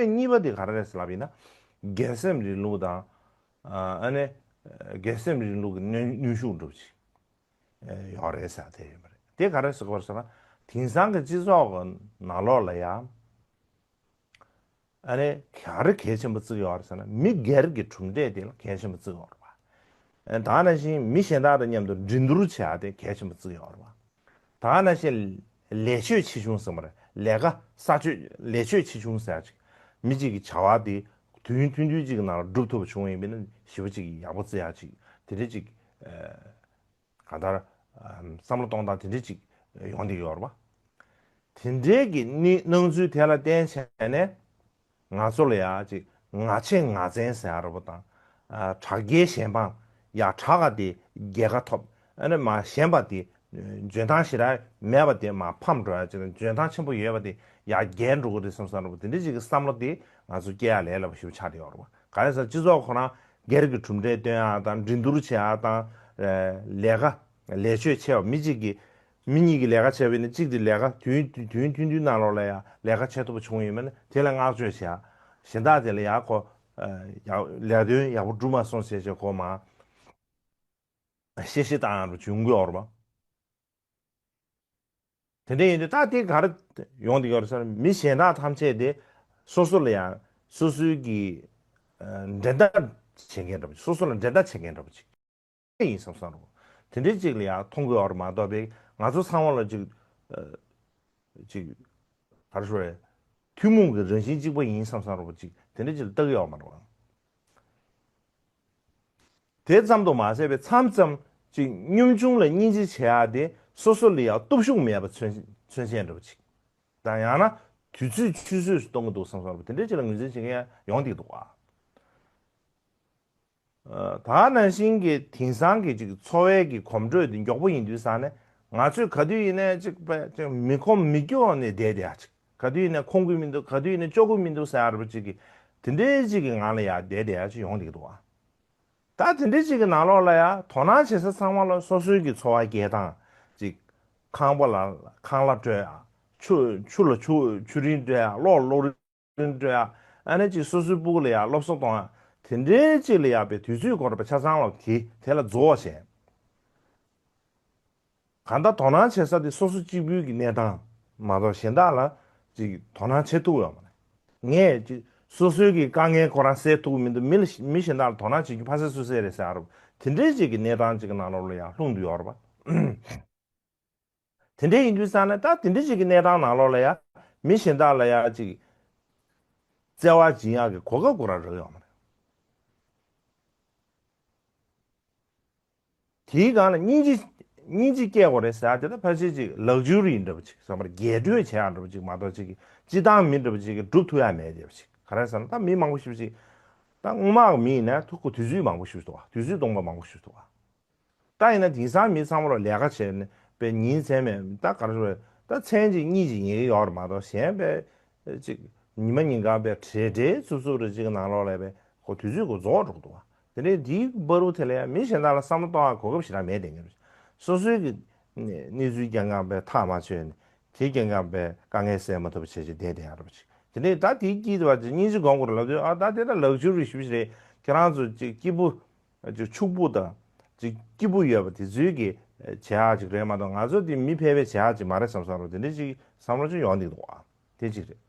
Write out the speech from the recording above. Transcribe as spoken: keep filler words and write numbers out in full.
གཉིས་པ་དེ་ག་རེ་རེད་ཟེར་ལབ་ཡིན་ན། སྒེར་སེམས་རིང་ལུགས་དང་། ཨ་ནི་སྒེར་སེམས་རིང་ལུགས་ཀྱི་གནོན་གནོན་ཤུགས་འགྲུབ་ཅིག་ཡོད་རེད་ཟེར་དེ་ཡོད་པ་རེད། དེ་ག་རེ་ཟེར་གྱི་ཡོད་རེད་ཟེར་ན། དེང་སང་གི་སྤྱི་ཚོགས་ཀྱི་ནང་ལོགས་ལ་ཡང་། ཨ་ནི་ག་རེ་གལ་ཆེན་པོ་བརྩི་གི་ཡོད་རེད་ཟེར་ན། མི་སྒེར་གྱི་གྲུབ་འབྲས་དེ་ལ་གལ་ཆེན་པོ་བརྩི་གི་ཡོད་རེད་པ། ཨ་ནི་ད་ག་ནང་བཞིན་མི་གཞན་དག་དང་མཉམ་དུ་འགྲན་བསྡུར་བྱེད་ཡག་དེ་གལ་ཆེན་པོ་བརྩི་གི་ཡོད་རེད་པ། ད་ག་ནང་བཞིན་ལས་ཆོད་ཆེ་ཆུང་ཟེར་བ་རེད། ལས་ཀ་ས་ཆོད་ལས་ཆོད་ཆེ་ཆུང་ཟེར་ཡག་ཅིག་མི་གཅིག་གི་བྱ་བ་དེ་དུས་ཡུན་ཐུང་ཐུང་གཅིག་གི་ནང་ལ་སྒྲུབ་ཐུབ་པ་བྱུང་བ་ཡིན་པ་ཡིན་ན། ཞེ་པོ་ཅིག་ཡག་པོ་བརྩི་ཡག་ཅིག་དེ་འདྲ་ཅིག་ཨ། གང་ལྟར། ཨམ། བསམ་བློ་གཏོང་སྟངས་དེ་འདྲ་ཅིག་ཡོང་བསྡད་ཡོད་རེད་པ། དེ་འདྲའི་གི་ནི་སྣང་ཚུལ་དེ་ལ་བརྟེན་བྱས་ནས། ང་ཚོ་ལ་ཡང་ཅིག་ང་ཆེ་ང་བཙན་ཟེར་ཡག་རེད་པ་དང་། ཨ། དྲག་རྒྱལ་གཞན་དཔངས། ཡ། དྲག་ག་དེ་རྒྱལ་ཁ་ཐོབ། ཨ་ནི་མ་ཞན་པ་དེ། འཇོན་ཐང་ཞེ་དྲག་མེད་པ་དེ་མ་ཕམ་འགྲོ་ཡག་ཅིག་དང་། འཇོན་ཐང་ཆེན་པོ་ཡོད་པ་དེ་ཡ་རྒྱལ་འགྲོ་གི་རེད་བསམ་བསམ་རེད་པ། དེ་འདྲ་ཅིག་གི་བསམ་བློ་དེ་ང་ཚོ་སྐྱེ་ཡག་ལས་སླ་པོ་ཞེ་པོ་ཆགས་བསྡད་ཡོད་རེད་པ། ག་རེ་ཟེར། སྤྱི་ཚོགས་ཁོ་རང་སྒེར་གྱི་གྲུབ་འབྲས་སྟོན་ཡག་དང་། འགྲན་བསྡུར་བྱེད་ཡག་དང་། ཨ། ལས་ཀ་ལས་ཆོད་ཆེ་བ། མི་གཅིག་གིས་མི་གཉིས་ཀྱིས་ལས་ཀ་བྱས་པ་ཡིན་ན། གཅིག་དེ་ལས་ཀ་དུས་ཡུན་དུས་ཡུན་ཐུང་ཐུང་ནང་ལོགས་ལ་ཡང་ལས་ཀ་བྱེད་ཐུབ་པ་བྱུང་ཡོད་མེད་ན། དེ་ལ་བསྔགས་བརྗོད་བྱེད་ཡག་གཞན་དག་དེ་ལ་ཡང་ཁོ། ཨ། ཡག་ལས་དོན་ཡག་པོ་འགྲུབ་མ་སོང་ཟེར་བྱས་ཁོ་མར་གཤེ་གཤེ་བཏང་ཡག་རུ་བྱུང་གི་ཡོད་རེད་པ། དེ་འདྲ་ཡིན་དུས་ད་དེ་ག་རེ་ཡོང་བསྡད་ཡོད་རེད་ཟེར་ན། མི་གཞན་དག་ཐམས་ཅད་དེ་སོ་སོ་ལ་ཡང་སོ་སོའི་གི། ཨ། འགྲན་ཟླ་བྱེད་མཁན་འདྲ་པོ་ཅིག་སོ་སོ་ལ་འགྲན་ཟླ་བྱེད་མཁན་འདྲ་པོ་ཅིག་ཡིན་བསམ་བསམ་རེད། དེ་འདྲའི་ཅིག་ལ་ཡང་མཐོང་གི་ཡོད་རེད་མ་གཏོགས་པའི། ང་ཚོ་ཚང་མ་ལ་ཅིག་ཨ། ཅིག་ག་རེ་ཞུ་དགོས་རེད། ཐུན་མོང་གི་རང་བཞིན་གཅིག་པ་ཡིན་བསམ་བསམ་རེད་པ། ཅིག་དེ་འདྲ་ཅིག་ལ་ལྟ་གི་ཡོད་མ་རེད་པ། དེ་ཙམ་དུ་མ་ཟད་པའི། མཚམས་མཚམས་ཅིག་གཉོམ་ཆུང་ལ་སྙིང་རྗེ་བྱེད་ཡག་དེ་སོ་སོ་ལ་ཡང་སྟོབས་ཤུགས་མེད་པ་མཚོན་མཚོན་བྱེད་འདྲ་པོ་ཅིག་དང་། ཡང་ན་དུས་ཚོད་ཆུད་ཟོས་སུ་གཏོང་གི་འདུག་བསམ་བསམ་པ་དེ་འདྲའི་ཅིག་ལ་ངོས་འཛིན་བྱེད་མཁན་ཡང་ཡོང་བསྡད་འདུག་ག་ཨ། ད་ག་ནང་བཞིན་གྱི་དེང་སང་གི་ཅིག་འཚོ་བའི་གི་གོམ་བགྲོད་དེ་མགྱོགས་པོ་ཡིན་དུས་ཙང་ནས། ང་ཚོས་ག་དུས་ཡིན་ནའི་ཅིག་པ་ཅིག་མི་ཁོམ་མི་སྐྱོ་ནས་བསྡད་བསྡད་ཡག་ཅིག་ག་དུས་ཡིན་ནའི་ཁོམ་གི་མི་འདུག་ག་དུས་ཡིན་ནའི་སྐྱོ་གི་མི་འདུག་ཟེར་ཡག་རེད་པ། ཅིག་གི་དེ་འདྲའི་ཅིག་གི་ངང་ལ་ཡར་བསྡད་བསྡད་ཡག་ཅིག་ཡོང་བསྡད་ཀྱི་འདུག་ག་ད་དེ་འདྲའི་ཅིག་གི་ནང་ལོགས་ལ་ཡང་དོ་སྣང་བྱེད་ས་ཚང་མ་ལ་སོ་སོའི་གི་འཚོ་བ་སྐྱེལ་སྟངས་ཅིག་ཁང་པ་ལ་ཁང་གླ་སྤྲོད་ཡག་ཆུ་ཆུ་ལ་ཆུ་ཆུ་རིན་སྤྲོད་ཡག་གློག་གློག་རིན་སྤྲོད་ཡག་ཨ་ནི་ཅིག་སོ་སོའི་སྤུ་གུ་ལ་ཡང་སློབ་གསོ་གཏོང་ཡག་དེ་འདྲའི་ཅིག་ལ་ཡང་པའི་དུས་ཚོད་འགོར་བ་ཆ་ཚང་ལ་དེ་དེ་ལ་རྫོགས་བྱས། གང་ལྟར་དོ་སྣང་བྱེད་ས་དེ་སོ་སོ་གཅིག་པུའི་གི་གནས་སྟངས་མ་གཏོགས་གཞན་དག་ལ་ཅིག་དོ་སྣང་བྱེད་ཐུབ་ཡོད་མ་རེད། ངས་ཅིག་སོ་སོའི་གི་དཀའ་ངལ་ཁོ་རང་སེལ་ཐུབ་ཀྱི་མི་འདུག་མི་ལ་མི་གཞན་དག་ལ་དོ་སྣང་བྱེད་རྒྱུ་ཕ་སེ་སུ་སེ་རེད་ཟེར་ཡག་རེད་པ། དེ་འདྲའི་ཅིག་གི་གནས་སྟངས་ཅིག་གི་ནང་ལོགས་ལ་ཡང་ལྷུང་དུ་ཡོད་རེད་པ། དེ་འདྲ་ཡིན་དུས་ཙང་ནས། ད་དེ་འདྲ་ཅིག་གི་གནས་སྟངས་ནང་ལོགས་ལ་ཡང་མི་གཞན་དག་ལ་ཡང་ཅིག་བརྩེ་བ་སྦྱིན་ཡག་གི་གོ་སྐབས་ཁོ་རང་རག་ཡོད་མ་རེད། དེའི་སྒང་ལ་སྙིང་རྗེ་སྙིང་རྗེ་སྐྱེ་དགོས་རེད་ཟེར་ཡག་དེ་ད་ཕལ་ཆེར་ཅིག་ལག་ཇུ་རི་འདྲ་པོ་ཅིག་བསམ་པར་རྒྱས་སྤྲོས་བྱེད་ཡག་འདྲ་པོ་ཅིག་མ་གཏོགས། ཅིག་གི་སྤྱི་བཏང་མི་འདྲ་པོ་ཅིག་གིས་སྒྲུབ་ཐུབ་ཡག་མེད་འདྲ་པོ་ཅིག་ག་རེ་ཟེར་ན། ད་མི་མང་པོ་ཞེ་པོ་ཅིག་ད་སྔོན་མ་གི་མི་ཡིན་ན་ཐུག་གོ་དུས་ཚོད་མང་པོ་ཞེ་པོ་ཅིག་འདུག་ག་དུས་ཚོད་སྟོང་པ་མང་པོ་ཞེ་པོ་ཅིག་འདུག་ག་ད་ཡིན་ན་དེང་སང་མི་ཚང་མ་ལ་ལས་ཀ་བྱས་ནས་པའི་ཉིན་མཚན་མེད། ད་ག་རེ་ཞུ་དགོས་རེད། ད་མཚན་གཅིག་གཉིས་ཅིག་ཉལ་གྱི་ཡོད་རེད་མ་གཏོགས། གཞན་པའི་ཅིག་ཉི་མ་ཉིན་གང་པའི་བྲེལ་བྲེལ་འཚུབ་འཚུབ་རེ་ཅིག་གི་ནང་ལོགས་ལ་པའི་ཁོ་དུས་ཚོད་ཁོ་རྫོགས་འགྲོ་གི་འདུག་ག་དེ་འདྲའི་དེའི་བར་དུ་དེ་ལ་ཡང་མི་གཞན་དག་ལ་བསམ་བློ་གཏོང་ཡག་གོ་སྐབས་ཞེ་དྲག་མེད་བསྡད་མཁན་རེད། སོ་སོའི་གི་གནས་ཚུལ་རྐྱང་རྐྱང་པའི་ཐག་མ་ཆོད་ནས། དེ་རྐྱང་རྐྱང་པའི་དཀའ་ངལ་སེལ་མ་ཐུབ་པ་བྱས་བྱས་བསྡད་བསྡད་ཡག་རེད་པ་ཅིག་དེ་འདྲའི་ད་དེའི་དཀྱིལ་དུ་བ་ཅིག་སྙིང་རྗེ་སྒོམ་དགོས་རེད་ལབ་དུས། ཨ། ད་དེ་ད་ལག་ཇུ་རི་ཞེ་པོ་ཞིག་རེད། ཁྱེད་རང་ཚོ་ཅིག་སྐྱིད་པོ་ཅིག་ཕྱུག་པོ་དང་ཅིག་སྐྱིད་པོ་ཡོད་པ་དེ་ཚོའི་གི་བྱེད་ཡག་ཅིག་རེད་མ་གཏོགས། ང་ཚོ་དེ་མི་ཕལ་པའི་བྱེད་ཡག་ཅིག་མ་རེད་བསམ་བསམ་རེད། དེ་འདྲ་ཅིག་བསམ་བློ་ཅིག་ཡོང་བསྡད་འདུག་ག་དེ་གཅིག་རེད།